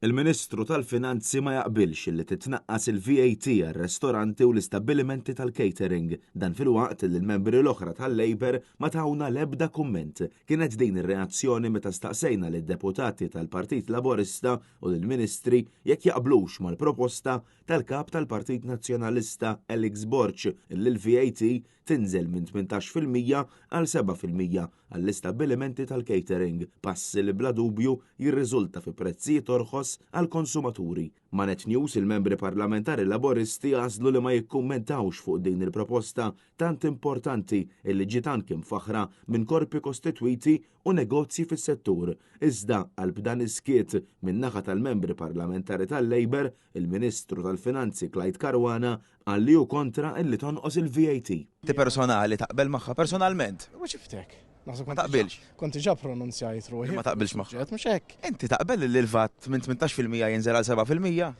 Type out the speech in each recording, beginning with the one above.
Il-Ministru tal-Finanzi ma jaqbilx li titnaqqas il-VAT għar-restoranti u l-istabbilimenti tal-catering. Dan filwaqt li l-membri l-oħra tal-Labour ma tawna l-ebda kumment. Kienet din ir-reazzjoni meta staqsejna lid-deputati tal-Partit Laburista u lill-Ministri jekk jaqblux mal-proposta tal-Kap tal-Partit Nazzjonalista Alex Borg li l-VAT tinżel minn 18% għal 7% għall-istabbilimenti tal-catering, pass li bla dubju jirriżulta fi prezzijiet orħos għall-konsumaturi. Ma' Net News il-membri parlamentari Laboristi għażlu li ma jikkummentawx fuq din il-proposta tant importanti illi ġiet anki mfaħħra minn korpi kostitwiti u negozji fis-settur. Iżda qalb dan is-skiet min-naħa tal-membri parlamentari tal-Labour, il-Ministru tal-Finanzi Clyde Caruana Qal li hu kontra illi tonqos il-VAT. Inti personali taqbel magħha personalment? Ma xiftek. Naħseb Ma taqbilx. Kont diġà pronunzjajt ruħi. Ma taqbilx magħha. Mhux hekk. Inti taqbel li l-VAT minn 18% jinżel għal 7%?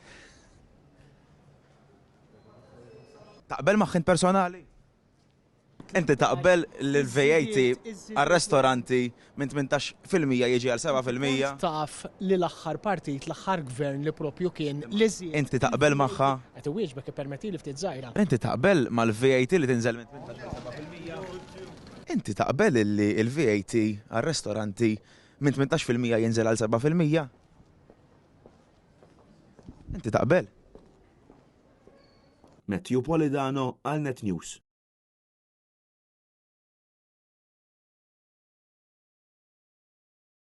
Taqbel magħha int personali? Inti taqbel li l-VAT għar-restoranti minn 18% jiġi għal 7%? Kont taf li l-aħħar partit, l-aħħar gvern li propju kien li żied. Inti taqbel magħha? Qed iwieġbek ippermettili ftit żgħira. Inti taqbel mal-VAT li tinżel minn 18 għal 7%? Inti taqbel li l-VAT għar-restoranti minn 18% jinżel għal 7%? Inti taqbel? Matthew Polidano għal Net News.